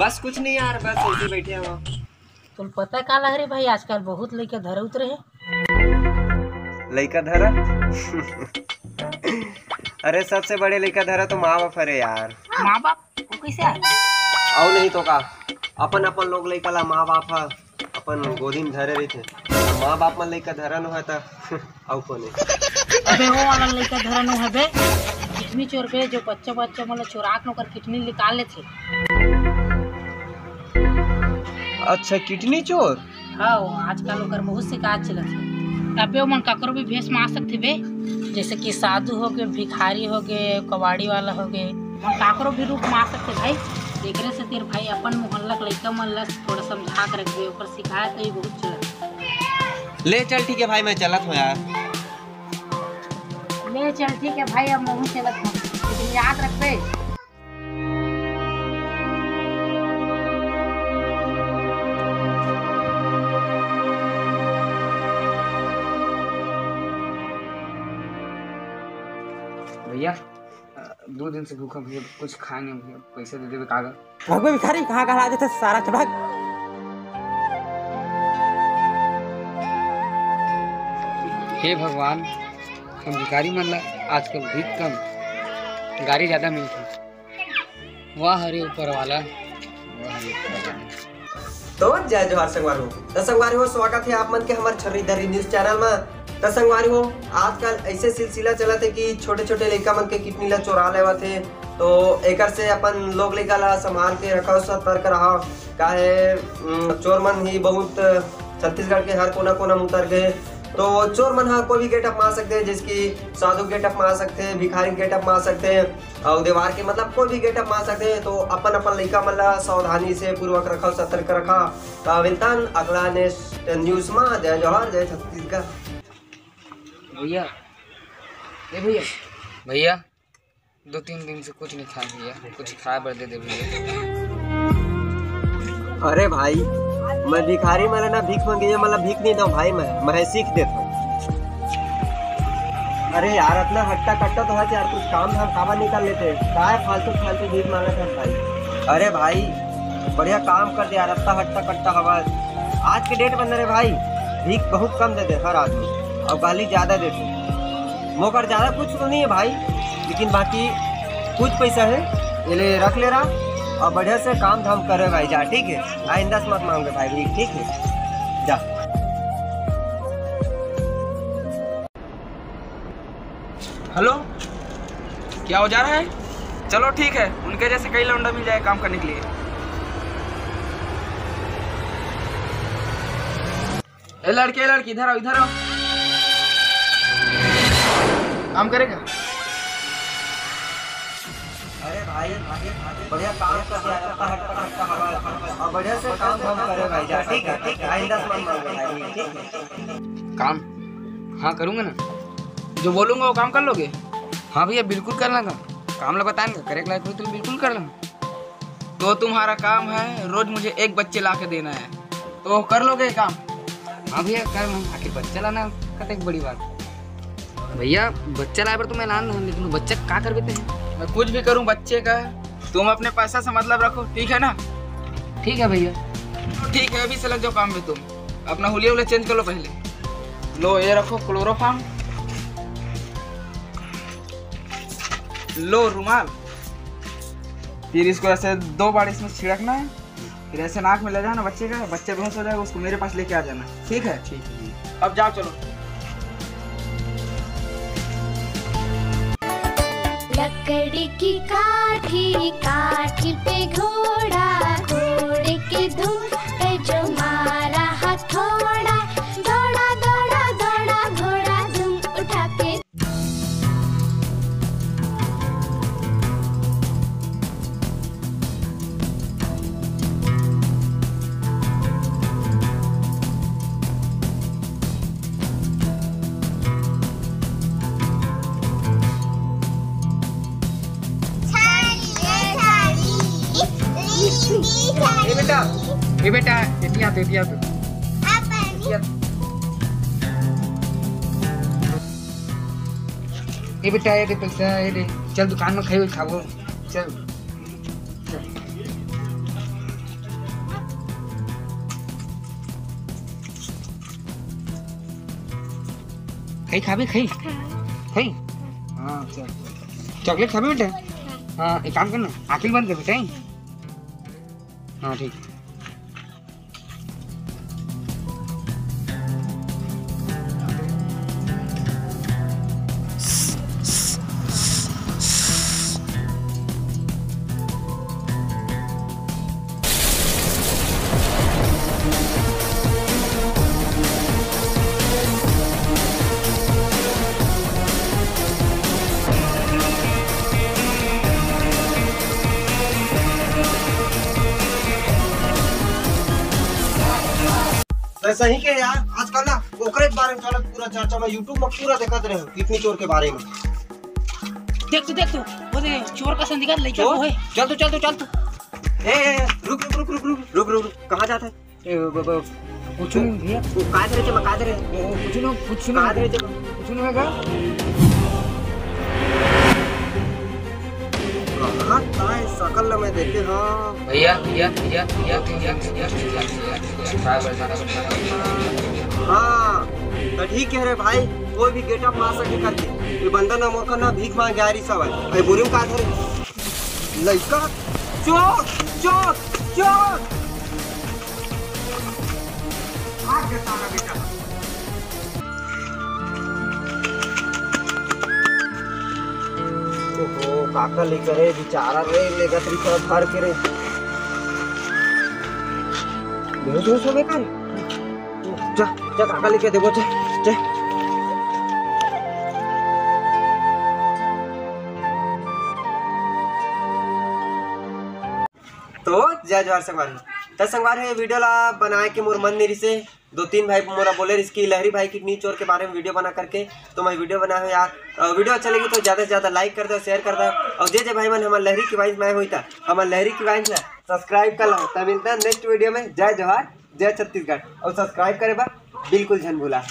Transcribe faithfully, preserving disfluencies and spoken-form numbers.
बस कुछ नहीं यार, बस ऐसे ही बैठे हवा। तुम पता का लग रही भाई, आजकल बहुत लइका धरा उतरे है। लइका धरा? अरे, सबसे बड़े लइका धरा तो माँ बाप हरे यार। माँ बाप? वो कैसे है? अउ नहीं तो का, अपन अपन लोग लइका ला माँ बाप ह अपन गोदी में धरे रहिथे। माँ बाप मन लइका धरा नो है त अउ कोने। अबे वो वाला लइका धरा नो है बे, किडनी चोर बे, जो बच्चा बच्चा मतलब चोरा के ओकर किडनी निकाल लेथे। अच्छा, किडनी चोर? हाँ, वो आजकल ओकर बहुत शिकायत चलत है। अबे ओमन काकरो भी भेष में आ सकथे बे, जैसे कि साधु हो गए, भिखारी हो गए, कबाड़ी वाला हो गए, ओमन काकरो भी रूप में आ सकथे भाई। एकरे से तेरे भाई अपन मोहल्ला के लइका मन ला थोड़ा समझा के रखबे, ओकर शिकायत ही बहुत चलत है। ले चल, ठीक है भाई, मैं चलत हूँ यार। ले चल, ठीक है भाई, अब मैं चलत हूँ, लेकिन याद रखबे। भैया, अ, दो दिन से भूखा भैया, कुछ खाए नहीं भैया, पैसे दे देवे कागज। भगवे भिखारी, कहाँ कहाँ आ जाते सारा चढ़ा। हे भगवान, हम भिखारी मन ला आजकल भीख कम, गारी ज्यादा मिलथे। वाह रे ऊपर वाला, वाह रे ऊपर वाला। तो जय जोहार संगवारी हो। तो संगवारी हो, स्वागत है आप मन के हमर छर्री दर्री न्यूज चैनल में। तो संगवारी हो, आजकल ऐसे सिलसिला चलत है कि छोटे छोटे लइका मन के किडनी ला चोरा लेवत है। तो एकर से अपन लोग लइका ला संभाल के रखव, सतर्क रहव, काहे उम, चोर मन ही बहुत छत्तीसगढ़ के हर कोना कोना में उतर गए। तो चोर मन हा कोई भी गेटअप मार सकते हैं, जैसे कि साधु गेटअप मार सकते हैं, भिखारी गेटअप मार सकते हैं, और देवार के मतलब कोई भी गेटअप मार सकते हैं। तो अपन अपन लइका मन ला सावधानी से पूर्वक रखव, सतर्क रखव। तो मिलतन अगला नेक्स्ट न्यूज में। जय जोहार, जय छत्तीसगढ़। भैया, ए भैया, भैया, दो तीन दिन से कुछ नहीं खाए भैया, कुछ खाए बर दे दे भैया। अरे भाई, मैं भिखारी मन ला ना भीख मांगे, ये मन ला भीख नहीं दऊं भाई, मैं, मैं सीख देता हूँ। अरे यार, इतना हट्टा कट्टा तो है यार, कुछ काम धाम काबर नहीं कर लेते, काय फालतू फालतू भीख मांगत है भाई। अरे भाई, बढ़िया काम कर दे यार, इतना हट्टा कट्टा हवा। आज के डेट में ना रे भाई, भीख बहुत कम दे दे हर आदमी, और गाली ज्यादा देते। मोकर ज्यादा कुछ तो नहीं है भाई, लेकिन बाकी कुछ पैसा है, ये ले रख ले रहा, और बढ़िया से काम धाम करे भाई जा, ठीक है? आइंदा से मत मांगे भाई भीख, ठीक है? जा। हेलो, क्या हो जा रहा है? चलो ठीक है, उनके जैसे कई लौंडा मिल जाए काम करने के लिए। ए लड़के, ए लड़की, इधर आओ, इधर आओ। काम करेगा? अरे भाई, बढ़िया काम कर दिया, हट्टा हट्टा हवा, और बढ़िया से काम धाम करे भाई जा, ठीक है? ठीक है, आइंदा से मत मांगो भाई, ठीक है? काम? हाँ, करूँगा ना। जो बोलूँगा, वो काम कर लोगे? हाँ भैया, बिल्कुल कर लेंगा। काम ला बताएंगे, करे के लायक होई तो बिल्कुल कर लेंगा। तो तुम्हारा काम है, रोज मुझे एक बच्चे ला के देना है, तो कर लोगे ये काम? हाँ भैया, कर लेंगा। आखिर बच्चा लाना कतेक बड़ी बात। भैया, बच्चा लाए बर तो मैं लान रहा हूँ, लेकिन वो बच्चा का करबे ते? मैं कुछ भी करूँ बच्चे का, तुम अपने पैसा से मतलब रखो, ठीक है ना? ठीक है भैया। ठीक है, अभी से लग जाओ काम में तुम। अपना हुलिया उलिया चेंज कर लो पहले। लो, ये रखो क्लोरोफॉर्म, लो रुमाल, फिर इसको ऐसे दो बार इसमें छिड़कना है, फिर ऐसे नाक में ले जाना बच्चे का, बच्चा बेहोश हो जाएगा, उसको मेरे पास लेके आ जाना, ठीक है? ठीक है। अब जाओ, चलो। लकड़ी की काठी, काठी पे घोड़ा, घोड़े के धुन पे जो मारा हथौड़ा, दौड़ा, दौड़ा, दौड़ा, घोड़ा धुन उठा के। ए बेटा, ए बेटा, एती आ तो, एती आ तो। ए बेटा, ये दे पैसा, ये दे। चल दुकान में खाई खाबो। चल। चल। कहीं खाबे, खाई? खाई? हाँ, चल। चॉकलेट खाबे बेटा? हाँ, एक काम करना, आँखी ल बंद कर बेटा। हाँ, ठीक। तो सही के यार, आजकल ना ओकरे बारे में चलत पूरा चर्चा में, YouTube में पूरा देखत रहे हो किडनी चोर के बारे में। देख तो, देख तो, वो दे चोर का संदिग्ध लइका चोर? को है। चल तो, चल तो, चल तो। ए, ए, ए, रुक, रुक, रुक। कहाँ जाता है? ए, ब-, ब-, कुछ नहीं भैया। वो का धरे जेमा, का धरे? वो कुछ नहीं, कुछ नहीं। का धरे जेमा? कुछ नहीं होगा। कहाँ ताय सकल ल मैं देखे हाँ। भैया, भैया, भैया, भैया, भैया, भैया, भैया, भैया। हाँ, तो ठीक कह रहे भाई, कोई भी गेटअप मार सके करके। ये बंदा ना मोर का ना भीख मांगे आ रही सवाल। अरे बोरियो का धरे? लइका, चोर, चोर, चोर। भाग गया साला बेटा। ओहो, काका लेकर रे, बेचारा रे, लेगत रही सब भर के रे। बेहोश होश हो गए का रे? जा, जा, काका लेके देबो, जा, जा। तो जय जोहार संगवारी। त संगवारी, ये वीडियो ला बनाए के मोर मन नहीं रिसे, दो तीन भाई मोला बोले रिस कि लहरी भाई किडनी चोर के बारे में वीडियो बना करके, तो मैं वीडियो बनाए हूँ यार। और वीडियो अच्छा लगी तो ज्यादा से ज्यादा लाइक कर दो, शेयर कर दो, और जे जे भाई मन हमर लहरी की वाइंस में आए हुई था, हमर लहरी की वाइंस ला सब्सक्राइब कर लो। तब मिलता है नेक्स्ट वीडियो में। जय जोहार, जय छत्तीसगढ़, और सब्सक्राइब करे बा बिल्कुल झन भूला।